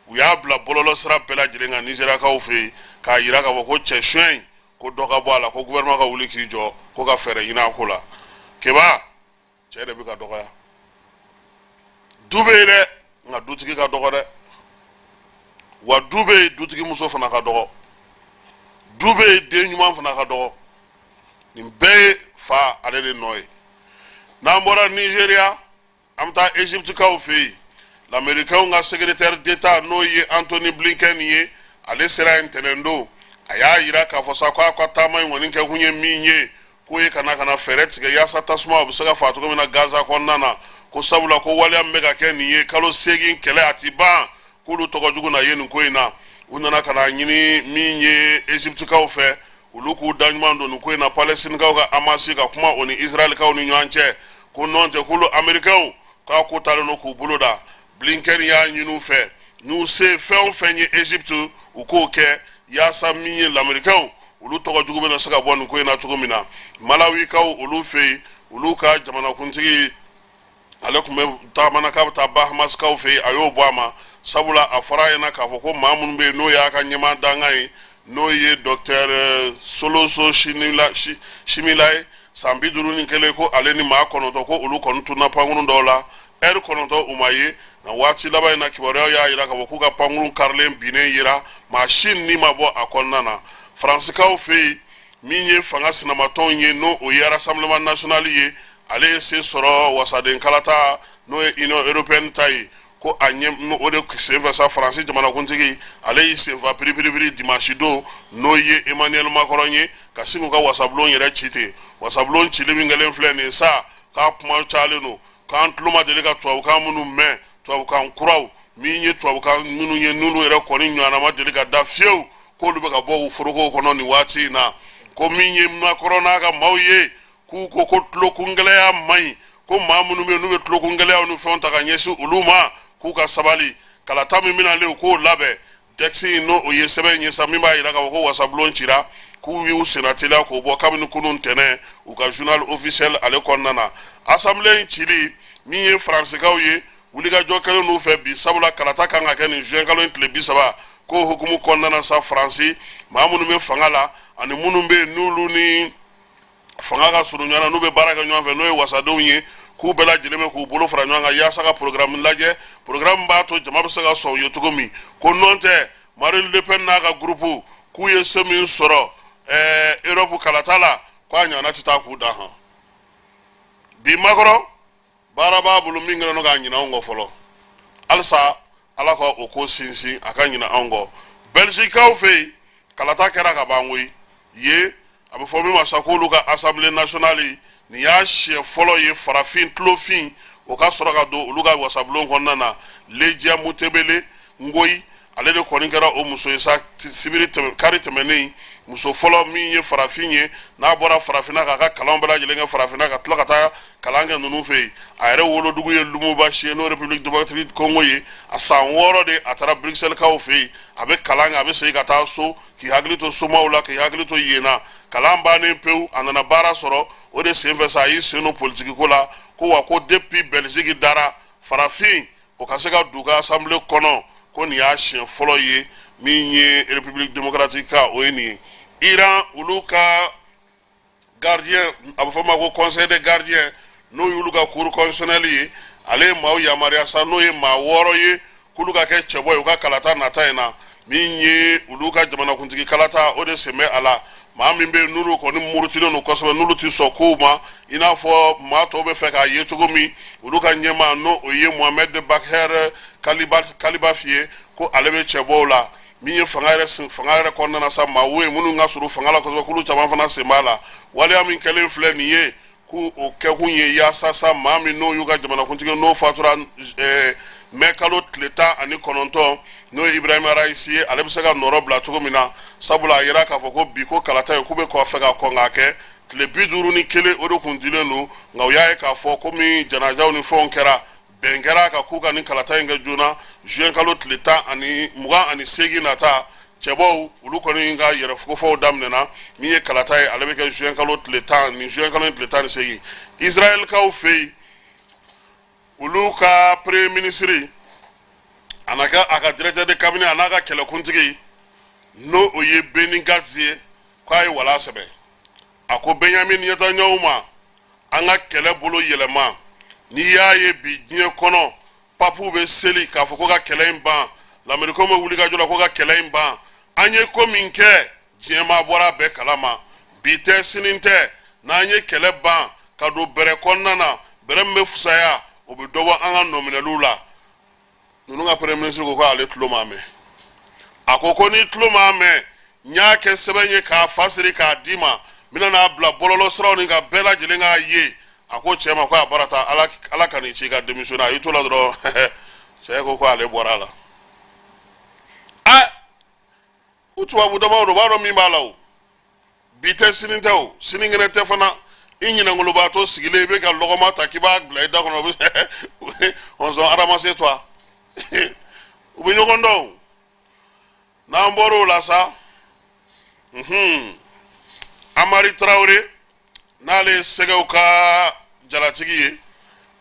U y'a bila bɔlɔlɔ sira bɛɛ lajɛlen kan Nizeriyakaw fɛ yen, k'a yira k'a fɔ ko cɛ suɲɛ in, ko dɔ ka bɔ a la, ko gouvernement ka wuli k'i jɔ, ko ka fɛɛrɛ ɲini a ko la. Keba, cɛ de bɛ ka dɔgɔya. Du bɛ yen dɛ, nka dutigi ka dɔgɔ dɛ. Wa du bɛ yen, dutigi muso fana ka dɔgɔ. Du bɛ yen, den ɲuman fana ka dɔgɔ. Nin bɛɛ ye fa ale de nɔ ye. N'an bɔra Nizeriya, an bɛ taa Egyptekaw fɛ yen. Lamerikanw ka secrétaire d'État, n'o ye Antony Blinken ye, ale sera yen ntɛnɛndon. A y'a yira k'a fɔ sa k'a ka taama in kɔni kɛkun ye min ye, k'o ye ka na fɛɛrɛ tigɛ yaasa tasuma o bɛ se ka faa cogo min na Gaza kɔnɔna na. Ko sabula ko waleya min bɛ ka kɛ nin ye kalo 8 kɛlɛ, a ti ban, k'olu tɔgɔ jugu na ye nin ko in na. U nana ka na ɲini min ye Egyptekaw fɛ, olu k'u da ɲuman don nin ko in na, Palestinekaw ka Hamas ka kuma o ni Israɛlikaw ni ɲɔgɔn cɛ. Ko nɔn tɛ, k'olu Amerikɛnw k'a ko talen don k'u bolo da. Blinken y'a ɲini u fɛ, n'u se fɛn o fɛn ye Egypte, u k'o kɛ yaasa min ye lamerikɛnw, olu tɔgɔ jugu bɛna se ka bɔ nin ko in na cogo min na. Malawikaw olu fɛ yen, olu ka jamanakuntigi, ale tun bɛ taamana k'a bɛ taa Bahamasikaw fɛ yen, a y'o bɔ a ma, sabula a fɔra a ɲɛna k'a fɔ ko maa minnu bɛ yen, n'o y'a ka ɲɛmaa dankan ye, n'o ye docteur Saulos Chilima ye, san 51, ko ale ni maa 9, ko olu kɔni tununa pankurun dɔw la ɛri 9, u ma ye. Nka waati laban in na, kibaruyaw y'a jira k'a fɔ k'u ka pankurun karilen binnen yera, maa si ni ma bɔ a kɔnɔna na. Faransikaw fɛ yen, min ye fanga sinamatɔnw ye, n'o o ye Rassemblement national ye, ale ye se sɔrɔ wasaden kalata, n'o ye Union européenne ta ye. Ko a ɲɛ o de senfɛ sa, Faransi jamanakuntigi, ale y'i senfa piripiripiri dimanche don, n'o ye Emmanuel Macron ye, ka sin k'u ka wasabulon yɛrɛ ci ten. Wasabulon cili min kɛlen filɛ nin ye sa, k'a kuma cayalen don, k'an tulo ma deli ka tubabukan minnu mɛn, tubabukan kuraw min ye, tubabukan minnu ye, n'olu yɛrɛ kɔni ɲɔgɔnna ma deli ka da fiyewu, k'olu bɛ ka bɔ u forokow kɔnɔ nin waati in na. Ko min ye Macron n'a ka maaw ye, k'u ko ko tulokungɛlɛya man ɲi, ko maa minnu bɛ yen, n'u bɛ tulokungɛlɛyaw ni fɛnw ta ka ɲɛsin olu ma, k'u ka sabali, kalata min bɛna len, u k'o labɛn. Texte in, n'o o ye sɛbɛn in ye sa, min b'a jira k'a fɔ ko wasabulon cira, k'u y'u senna teliya k'o bɔ kabini kunun ntɛnɛn u ka journal officiel ale kɔnɔna na. Assemblée in cili min ye Faransikaw ye, wulikajɔ kɛlen n'u fɛ bi, sabula kalata kan ka kɛ nin juin kalo in tile 30. K'o hukumu kɔnɔna na sa, Faransi maa minnu bɛ fanga la ani minnu bɛ yen, n'olu ni fanga ka surun ɲɔgɔn na, n'u bɛ baara kɛ ɲɔgɔn fɛ, n'o ye wasadenw ye, k'u bɛɛ lajɛlen bɛ k'u bolo fara ɲɔgɔn kan yaasa ka programme lajɛ, programme b'a to jama bɛ se ka sɔn u ye cogo min. Ko nɔn tɛ, Marine Le Pen n'a ka groupe, k'u ye se min sɔrɔ Europe kalata la, k'a ɲɔgɔnna tɛ taa k'u dan han. Bi Macron, baara b'a bolo min kɛlen don k'a ɲinɛ anw kɔ fɔlɔ. Halisa Ala ka o ko sinsin, a ka ɲinɛ anw kɔ. Belgiquekaw fɛ yen, kalata kɛra ka ban koyi. Ye a bɛ fɔ min ma sa k'olu ka Assemblée nationale, nin y'a siɲɛ fɔlɔ ye farafin tulofin o ka sɔrɔ ka don olu ka wasabulon kɔnɔna na. Lejia Mutebele Ngoyi, ale de kɔni kɛra o muso ye sa sibiri tɛmɛ, kari tɛmɛnen, muso fɔlɔ min ye farafin ye, n'a bɔra farafinna k'a ka kalan bɛɛ lajɛlen kɛ farafinna, ka tila ka taa kalan kɛ ninnu fɛ yen. A yɛrɛ wolodugu ye Lubumbashi ye, n'o République démocratique Congo ye. A san 6 de, a taara Bruxelles-kaw fɛ yen, a bɛ kalan kɛ, a bɛ segin ka taa so k'i hakili to somaw la, k'i hakili to yen na. Kalan bannen pewu, a nana baara sɔrɔ. O de senfɛ sa, a y'i sen don politiki ko la. Ko wa ko depuis Belgique dara, farafin o ka se ka don u ka assemblée kɔnɔ, ko nin y'a siɲɛ fɔlɔ ye. Min ye République démocratique ka, o ye nin ye. Iran, olu ka gardien, a bɛ fɔ o ma ko Conseil des gardiens, n'o y'olu ka cour constitutionnelle ye, ale ye maaw yamaruya sa, n'o ye maa 6 ye, k'olu ka kɛ cɛbɔ ye u ka kalata nata in na. Min ye olu ka jamanakuntigi kalata, o de sen bɛ a la. Maa min bɛ yen, n'olu kɔni murutilen don kosɛbɛ, n'olu tɛ sɔn kow ma i n'a fɔ maa tɔw bɛ fɛ k'a ye cogo min, olu ka ɲɛmaa, n'o o ye Mohamed Bagher Kalibaf ye, ko ale bɛ cɛbɔw la. Min ye fanga yɛrɛ kɔnɔna na sa, maa wo ye minnu ka surun fanga la kosɛbɛ, k'olu caman fana sen b'a la. Waleya min kɛlen filɛ nin ye, ko o kɛkun ye yaasa sa, maa min n'o y'u ka jamanakuntigi, n'o fatura mɛ kalo tile 19, n'o ye Ibrahima Raisi ye, ale bɛ se ka nɔrɔ bila cogo min na. Sabula a yira k'a fɔ ko bi ko kalata ye, k'u bɛ kɔ fɛ ka kɔn k'a kɛ. Tile 51, o de kun dilen don, nka u y'a ye k'a fɔ komi janajaw ni fɛnw kɛra, bɛn kɛra a kan k'u ka nin kalata in kɛ joona, juin kalo tile tan ani 28 nata. Cɛbaw, olu kɔni ka yɛrɛkofɔw daminɛna. Min ye kalata ye, ale bɛ kɛ juin kalo tile 10 ni juin kalo tile 18. Israɛlkaw fɛ yen, olu ka premier ministre, a n'a ka a ka directeur de cabinet, a n'a ka kɛlɛkuntigi, n'o o ye Benny Gantz ye, k'a ye wala sɛbɛn. A ko Benjamin Netanyahu ma, an ka kɛlɛ bolo yɛlɛma. N'i y'a ye bi diɲɛ kɔnɔ, papuw bɛ seli k'a fɔ ko ka kɛlɛ in ban, lamɛrikɛnw bɛ wuli ka jɔ la ko ka kɛlɛ in ban, an ye ko min kɛ, diɲɛmaa bɔra bɛɛ kalama. Bi tɛ, sini tɛ, n'an ye kɛlɛ ban ka don bɛrɛ kɔnɔna na, bɛrɛ min bɛ fisaya, o bɛ dɔ bɔ an ka nɔminɛliw la. Ninnu ka premier ministre ko k'ale tulo m'a mɛn. A ko ko n'i tulo m'a mɛn, n y'a kɛ sɛbɛn ye k'a fa siri k'a d'i ma, n bɛna n'a bila bɔlɔlɔ siraw ni ka bɛɛ lajɛlen k'a ye. A ko cɛ ma ko a baara ta, ala ala ka n'i ci ka démissionner. A y'i to la dɔrɔn, cɛ ko ko ale bɔra a la. A u tubabu damaw don, u b'a dɔn min b'a la. O bi tɛ, sini tɛ, o sinikɛnɛ tɛ fana. I ɲinɛnkolobaatɔ sigilen, i bɛ ka lɔgɔma ta k'i b'a bila i da kɔnɔ, on ramasse toi. U bɛ ɲɔgɔn dɔn. N'an bɔra o la sa, Amari Tarawele, n'ale ye Sɛgɛw ka jalatigi ye,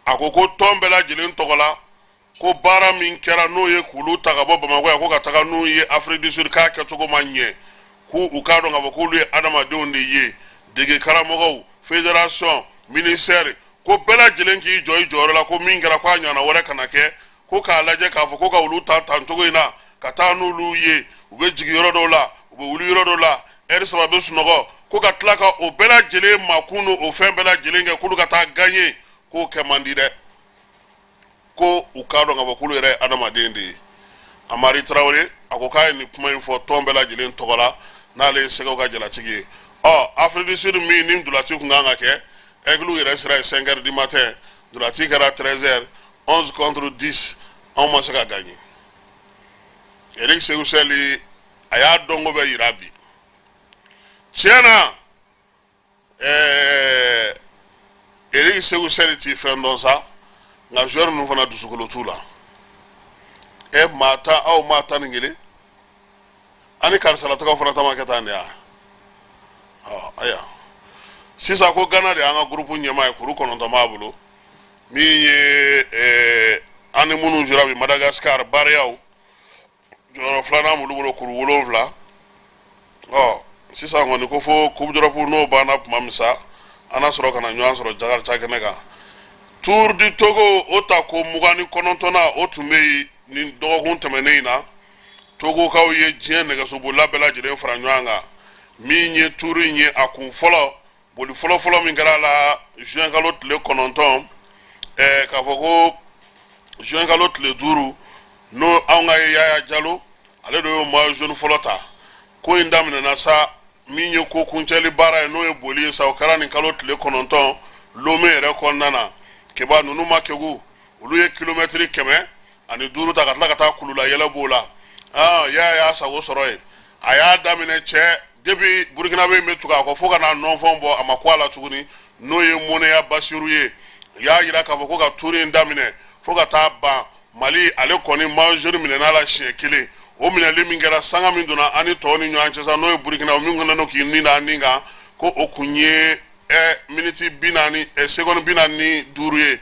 a ko ko tɔn bɛɛ lajɛlen tɔgɔ la, ko baara min kɛra, n'o ye k'olu ta ka bɔ Bamakɔ yan ko ka taga n'u ye Afrique du Sud, k'a kɛcogo ma ɲɛ. K'u u k'a dɔn k'a fɔ k'olu ye adamadenw de ye. Dege karamɔgɔw, fédération, ministère, ko bɛɛ lajɛlen k'i jɔ i jɔyɔrɔ la, ko min kɛra, k'a ɲɔgɔnna wɛrɛ kana kɛ. Ko k'a lajɛ k'a fɔ ko ka olu ta tancogo in na ka taa n'olu ye, u bɛ jigin yɔrɔ dɔw la, u bɛ wuli yɔrɔ dɔw la, ɛri 3 bɛ sunɔgɔ, ko ka tila ka o bɛɛ lajɛlen makun n'o fɛn bɛɛ lajɛlen kɛ k'olu ka taa gagner, k'o kɛ man di dɛ. Ko u k'a dɔn k'a fɔ k'olu yɛrɛ ye adamaden de ye. Amari Tarawele, a ko k'a ye nin kuma in fɔ tɔn bɛɛ lajɛlen tɔgɔ la, n'ale ye Sɛgɛw ka jalatigi ye. Ɔ, Afrique du Sud min ni ntolaci kun kan ka kɛ, Aigle yɛrɛ sera ye 5 heures du matin, ntolaci kɛra 13 heures, 11 contre 10, anw ma se ka gagner. Eric Sekou Chelle, a y'a dɔnko bɛ yira bi. Tiɲɛ na, Eric Sekou Chelle ti fɛn dɔn sa, nka joueur ninnu fana dusukolo t'u la. Ɛ, maa 10, aw maa 11, ani karisalatɔgɔ fana ta ma kɛ tan de ya. Ɔ ayiwa, sisan ko Ghana de y'an ka groupe ɲɛmaa ye, kuru 9 b'a bolo. Min ye an ni minnu jira bi, Madagascar, Bariyaw, jɔyɔrɔ filanan b'olu bolo, kuru 7. Ɔ, sisan kɔni ko fo Coupe d'Europe n'o banna tuma min sa, an na sɔrɔ ka na ɲɔgɔn sɔrɔ Jakarta kɛnɛ kan. Tour du Togo, o ta ko 29nan, o tun bɛ yen nin dɔgɔkun tɛmɛnen in na. Togokaw ye diɲɛ nɛgɛsobolila bɛɛ lajɛlen fara ɲɔgɔn kan. Min ye tour in ye, a kun fɔlɔ, boli fɔlɔfɔlɔ min kɛra a la juin kalo tile 9, k'a fɔ ko juin kalo tile 5, n'o anw ka Yaya Jalo, ale de y'o maillot jaune fɔlɔ ta. Ko in daminɛna sa, min ye ko kuncɛli baara ye, n'o ye boli ye sa, o kɛra nin kalo tile 9 Lome yɛrɛ kɔnɔna na. Keba ninnu ma kegu, olu ye kilomɛtiri 105 ta ka tila ka taa kulula yɛlɛ b'o la. Aa, Yaya y'a sago sɔrɔ yen. A y'a daminɛ cɛ depuis Burukinabe bɛ tugu a kɔ fo ka n'a nɔnfɔn bɔ, a ma ko a la tuguni, n'o ye Mɔnɛya Basiru ye. U y'a yira k'a fɔ ko ka tour in daminɛ fo ka taa ban, Mali ale kɔni maillot jaune minɛna la siɲɛ kelen. O minɛli min kɛra, sanga min donna an ni tɔw ni ɲɔgɔn cɛ sa, n'o ye Burukina min kɔnɔ k'i ni da ni kan, ko o kun ye miniti 40, seconde 45 ye.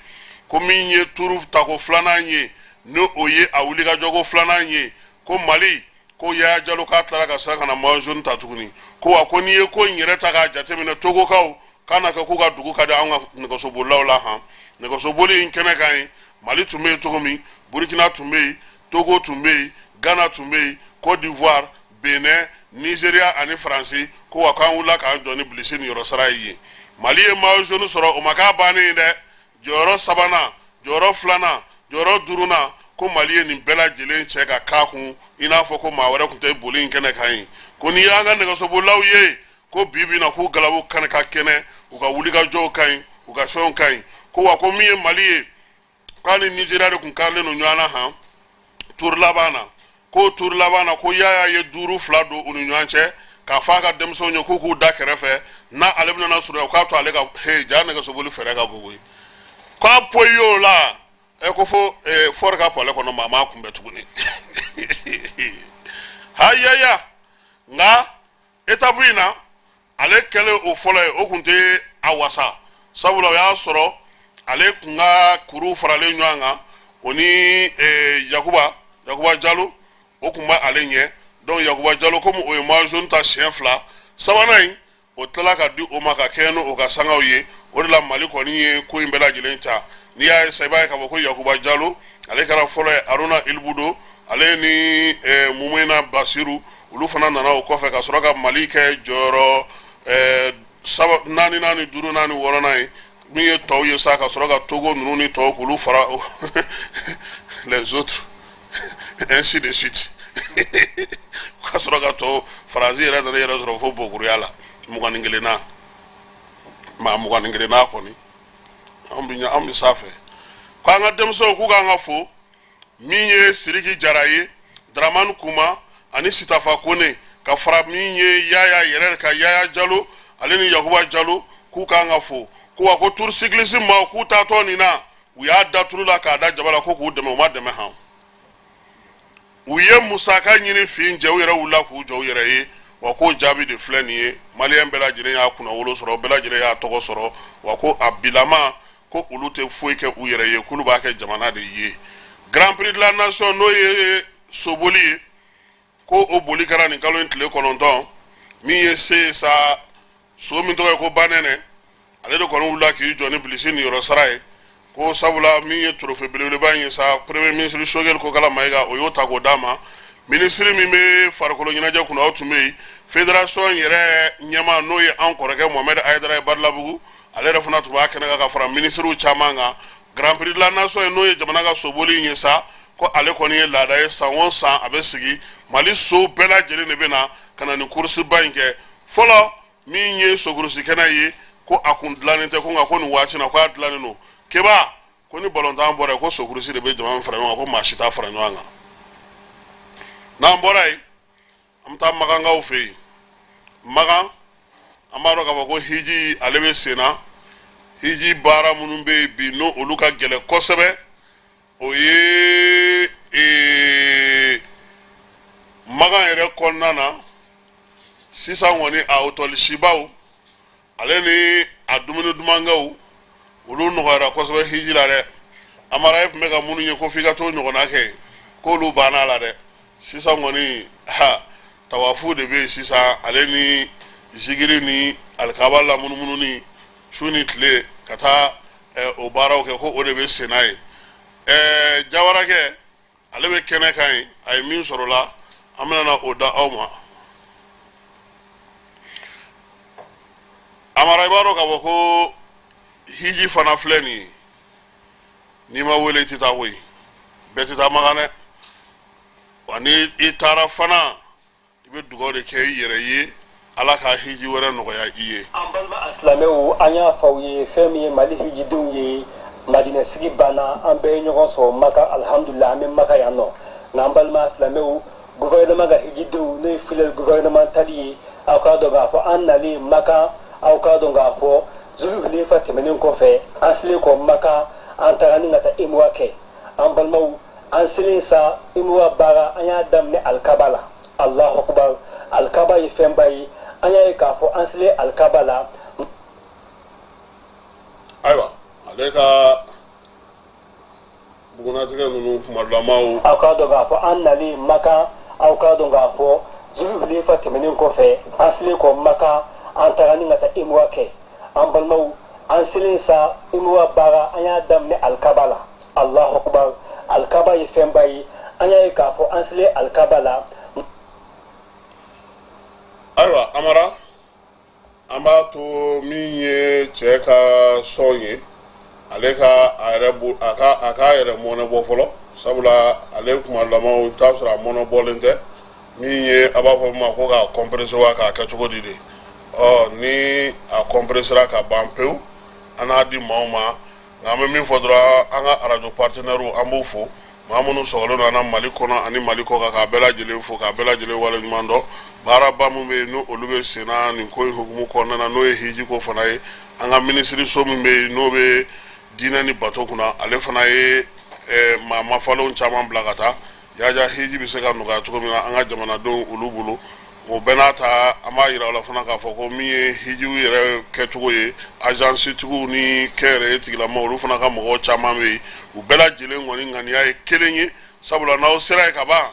Ko min ye tour tako filanan ye. ni o ye a wulikajɔko filanan ye. Ko Mali, ko Yaya Jalo k'a tilara ka sa ka na maillot jaune ta tuguni. Ko wa ko n'i ye ko in yɛrɛ ta k'a jateminɛ, Togokaw k'a na kɛ k'u ka dugu ka di an ka nɛgɛsobolilaw la han. Nɛgɛsoboli in kɛnɛ kan yen, Mali tun bɛ yen cogo min, Burukina tun bɛ yen, Togo tun bɛ yen, Ghana tun bɛ yen, Côte d'Ivoire, Benin, Nigeria ani Faransi. Ko wa k'an wulila k'an jɔ ni bilisi niyɔrɔ sara ye yen. Mali ye maillot jaune sɔrɔ, o ma k'a bannen ye dɛ. Jɔyɔrɔ sabanan, jɔyɔrɔ filanan, jɔyɔrɔ duurunan, ko Mali ye nin bɛɛ lajɛlen cɛ ka k'a kun i n'a fɔ ko maa wɛrɛ tun tɛ boli in kɛnɛ kan yen. Ko n'i y'an ka nɛgɛsobolilaw ye ko bi bi na, k'u galabu kan ka kɛnɛ, u ka wulikajɔw ka ɲi, u ka fɛnw ka ɲi. Ko wa ko min ye Mali ye, k'a ni Nizeriya de tun karilen don ɲɔgɔn na han tour laban na. Ko tour laban na, ko Yaya ye 5-2 don u ni ɲɔgɔn cɛ k'a fɔ a ka denmisɛnw ye k'u k'u da kɛrɛfɛ, n'a ale bɛna surunya, k'a to ale ka he ja nɛgɛsoboli fɛɛrɛ ka bon koyi. K'a poyi y'o la ɛ, ko fo fɔri ka palais kɔnɔ, maa m'a kunbɛn tuguni. Hayaya, nka étape in na, ale kɛlen o fɔlɔ ye, o tun tɛ a wasa, sabula o y'a sɔrɔ ale tun ka kuru faralen ɲɔgɔn kan, o ni Yakuba Jalo, o tun bɛ ale ɲɛ. Donc Yakuba Jalo, komi o ye maillot jaune ta siɲɛ fila, sabanan in o tilala ka di o ma ka kɛɲɛ n'o ka sangaw ye. O de la Mali kɔni ye ko in bɛɛ lajɛlen ta. N'i y'a ye sa, i b'a ye k'a fɔ ko Yakuba Jalo, ale kɛra fɔlɔ ye. Aruna Ilbudo, ale ni Mumina Basiru, olu fana nana o kɔfɛ ka sɔrɔ ka Mali kɛ jɔyɔrɔ saba, naaninan ni duurunan ni wɔɔrɔnan ye. Min ye tɔw ye sa, ka sɔrɔ ka Togo ninnu ni tɔw k'olu fara, les autres, ainsi de suite, ka sɔrɔ ka tɔw. Faransi yɛrɛ nana yɛrɛ sɔrɔ fo bokuruya la, 21nan, maa 21nan kɔni. An bɛ s'a fɛ k'an ka denmisɛnw k'u k'an ka fo. Min ye Siriki Jara ye, Dramani Kuma ani Sitafa Kone, ka fara min ye Yaya yɛrɛ ka Yaya Jalo, ale ni Yakuba Jalo, k'u k'an ka fo. Ko wa ko Tour cycliste maaw k'u taatɔ nin na, u y'a da tulu la k'a da jaba la ko k'u dɛmɛ. U ma dɛmɛ han. U ye musaka ɲini fin jɛ, u yɛrɛ wulila k'u jɔ u yɛrɛ ye. Wa k'o jaabi de filɛ nin ye, maliyɛn bɛɛ lajɛlen y'a kunnawolo sɔrɔ, bɛɛ lajɛlen y'a tɔgɔ sɔrɔ. Wa ko a bilama ko olu tɛ foyi kɛ u yɛrɛ ye, k'olu b'a kɛ jamana de ye. Grand Prix de la Nation, n'o ye soboli ye, ko o boli kɛra nin kalo in tile 9. Min ye se ye sa, so min tɔgɔ ye ko Banɛnɛ, ale de kɔni wulila k'i jɔ ni bilisi niyɔrɔ sara ye. Ko sabula min ye trophée belebeleba in ye sa, premier ministre Choguel Kokala Mayiga, o y'o ta k'o d'a ma. Minisiri min bɛ farikolo ɲɛnajɛ kunna, o tun bɛ yen. Fédération yɛrɛ ɲɛmaa, n'o ye an kɔrɔkɛ Mohamed Hayidara ye Badalabugu, ale yɛrɛ fana tun b'a kɛnɛ kan ka fara minisiriw caman kan. Grand Prix de la Nation ye, n'o ye jamana ka soboli in ye sa, ko ale kɔni ye laada ye, san o san a bɛ sigi, Mali so bɛɛ lajɛlen de bɛ na ka na nin kurusiba in kɛ. Fɔlɔ min ye sokurusi kɛnɛ ye, ko a kun dilannen tɛ, ko nka ko nin waati na ko a dilannen don. Keba ko ni balontan bɔra yen, ko sokurusi de bɛ jama fara ɲɔgɔn kan, ko maa si t'a fara ɲɔgɔn kan. N'an bɔra yen, an bɛ taa Makankaw fɛ yen. Makan, an b'a dɔn k'a fɔ ko hiji ale bɛ sen na. Hiji baara minnu bɛ yen bi, n'o olu ka gɛlɛn kosɛbɛ, o ye Makan yɛrɛ kɔnɔna na sisan kɔni, a otɔlisibaw ale ni a dumuni dumankɛw, olu nɔgɔyara kosɛbɛ hiji la dɛ. Amara, e tun bɛ ka minnu ye ko f'i ka t'o ɲɔgɔnna kɛ, k'olu banna la dɛ. Sisan kɔni, ha, tawafu de bɛ yen sisan, ale ni zikiri ni alikaba lamunumununi su ni tile ka taa o baaraw kɛ, ko o de bɛ senna ye. Jawarakɛ, ale bɛ kɛnɛ kan yen, a ye min sɔrɔ la, an bɛna na o da aw ma. Amara, i b'a dɔn k'a fɔ ko hiji fana filɛ nin ye, n'i ma wele i tɛ taa koyi. Bɛɛ tɛ taa Makan dɛ. Wa ni i taara fana, i bɛ dugawu de kɛ i yɛrɛ ye, Ala ka hiji wɛrɛ nɔgɔya i ye. An balima silamɛw, an y'a fɔ aw ye, fɛn min ye Mali hijidenw ye, Madinɛ sigi banna, an bɛɛ ye ɲɔgɔn sɔrɔ Maka, alihamudulila, an bɛ Maka yan nɔ. Nka an balima silamɛw, gouvernement ka hijidenw, n'o ye filière gouvernementale ye, aw k'a dɔn k'a fɔ an nalen Maka, aw k'a dɔn k'a fɔ Zuluhulefa tɛmɛnen kɔfɛ, an selen kɔ Maka, an taara ni ka taa umura kɛ. An balimaw, an selen sa, umura baara, an y'a daminɛ alikaba la. Alahu akubar, alikaba ye fɛnba ye. An y'a ye k'a fɔ an selen alikaba la. Ayiwa, ale ka Bugunatigɛ ninnu kumadɔlamaw. Aw k'a dɔn k'a fɔ an nalen Makan, aw k'a dɔn k'a fɔ Zuluhulefa tɛmɛnen kɔfɛ, an selen kɔ Makan, an taara ni ka taa imura kɛ. An balimaw, an selen sa imura baara, an y'a daminɛ alikaba la. Alahu akubar, alikaba ye fɛnba ye. An y'a ye k'a fɔ an selen alikaba la. Ayiwa Amara, an b'a to min ye cɛ ka son ye, ale ka a yɛrɛ bo a ka a k'a yɛrɛ mɔnɛ bɔ fɔlɔ, sabula ale kumalamaw i t'a sɔrɔ a mɔnɛ bɔlen tɛ. Min ye a b'a fɔ min ma ko k'a compressé wa k'a kɛ cogo di de? Ɔ ni a compressera ka ban pewu, an n'a di maaw ma. Nka an bɛ min fɔ dɔrɔn, an ka arajo partenaires, an b'u fo, maa minnu sɔgɔlen don an na Mali kɔnɔ ani Mali kɔ kan, k'a bɛɛ lajɛlen fo, k'a bɛɛ lajɛlen waleɲuman dɔn. Baaraba min bɛ yen, n'o olu bɛ sen na nin ko in hukumu kɔnɔna na, n'o ye hiji ko fana ye, an ka minisiriso min bɛ yen, n'o bɛ diinɛ ni bato kunna, ale fana ye maa mafalenw caman bila ka taa yaja hiji bɛ se ka nɔgɔya cogo min na an ka jamanadenw olu bolo. O bɛɛ n'a ta, an b'a yira aw la fana k'a fɔ ko min ye hijiw yɛrɛ kɛcogo ye, agencetigiw ni kɛnyɛrɛye tigilamaw, olu fana ka mɔgɔw caman bɛ yen. U bɛɛ lajɛlen kɔni ŋaniya ye kelen ye, sabula n'aw sera yen ka ban,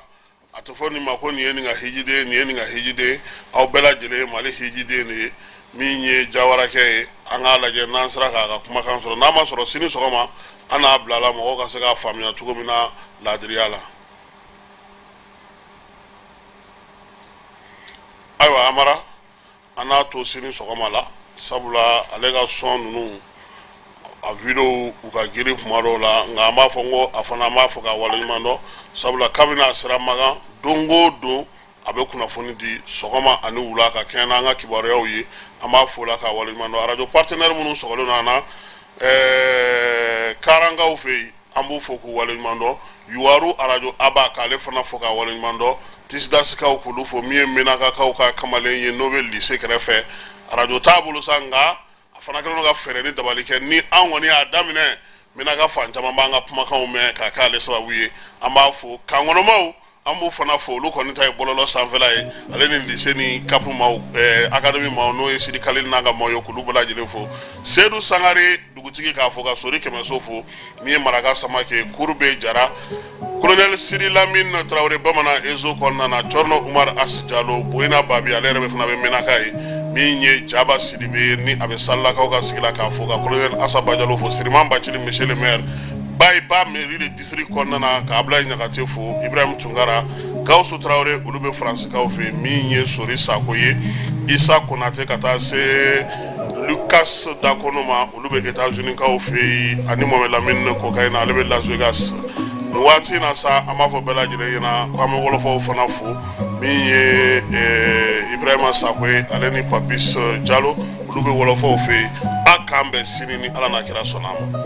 a tɛ fɔ nin ma ko nin ye nin ka hijiden, nin ye nin ka hijiden. Aw bɛɛ lajɛlen ye Mali hijiden de ye. Min ye jawarakɛ ye, an k'a lajɛ n'an sera k'a ka kumakan sɔrɔ. N'a ma sɔrɔ, sini sɔgɔma an n'a bila la mɔgɔw ka se k'a faamuya cogo min na laadiriya la. Ayiwa Amara, an n'a to sini sɔgɔma la, sabula ale ka son ninnu, a video u ka girin kuma dɔw la. Nka an b'a fɔ n ko a fana, an b'a fɔ k'a waleɲuman dɔn, sabula kabini a sera Makan, don o don a bɛ kunnafoni di sɔgɔma ani wula ka kɛɲɛ n'an ka kibaruyaw ye. An b'a fo la k'a waleɲuman dɔn. Arajo partenaire minnu sɔgɔlen don an na Karankaw fɛ yen, an b'u fo k'u waleɲuman dɔn. Yuwaru arajo aba, k'ale fana fo k'a waleɲuman dɔn. Tisidasikaw, k'olu fo. Min ye Menakakaw ka kamalen ye, n'o bɛ lycée kɛrɛfɛ, arajo t'a bolo sa, nka a fana kɛlen don ka fɛɛrɛ ni dabali kɛ. Ni an kɔni y'a daminɛ, Menaka fan caman b'an ka kumakanw mɛn k'a kɛ ale sababu ye. An b'a fo. Kankɔnɔmaw, an b'u fana fo. Olu kɔni ta ye bɔlɔlɔ sanfɛla ye, ale ni lycée ni CAP maaw, académie maaw, n'o ye Sidi Kalili n'a ka maaw ye, k'olu bɛɛ lajɛlen fo. Sedu Sangare dugutigi k'a fo, ka Sori Kɛmɛso fo. Min ye Maraka Samake Kurube Jara, colonel Sidi Lamine Tarawele bamanan ezo kɔnɔna na, Cɔrɔnɔ Umar Asi Jalo Boyina Babi, ale yɛrɛ bɛ fana bɛ Menaka ye. Min ye Jaba Sidibe ni a bɛ Salilakaw ka sigi la, k'a fo, ka colonel Asa Bajalo fo, Siriman Bacili monsieur le maire Bayi ba mairie de district kɔnɔna na, ka Abulayi Ɲagate fo, Ibrahim Tunkara, Gawusu Tarawele, olu bɛ Faransikaw fɛ. Min ye Sori Sako ye, Isa Konate, ka taa se Lucas Dakono ma, olu bɛ États-Unis kaw fɛ yen, ani Mohamed Lamine Kokayi, ale bɛ Las Vegas nin waati in na sa. An b'a fɔ bɛɛ lajɛlen ɲɛna ko an bɛ wɔlɔfɔw fana fo. Min ye Ibrahima Sako ye, ale ni Papis Jalo, olu bɛ wɔlɔfɔw fɛ yen. A k'an bɛn sini ni Ala n'a kira sɔnna a ma.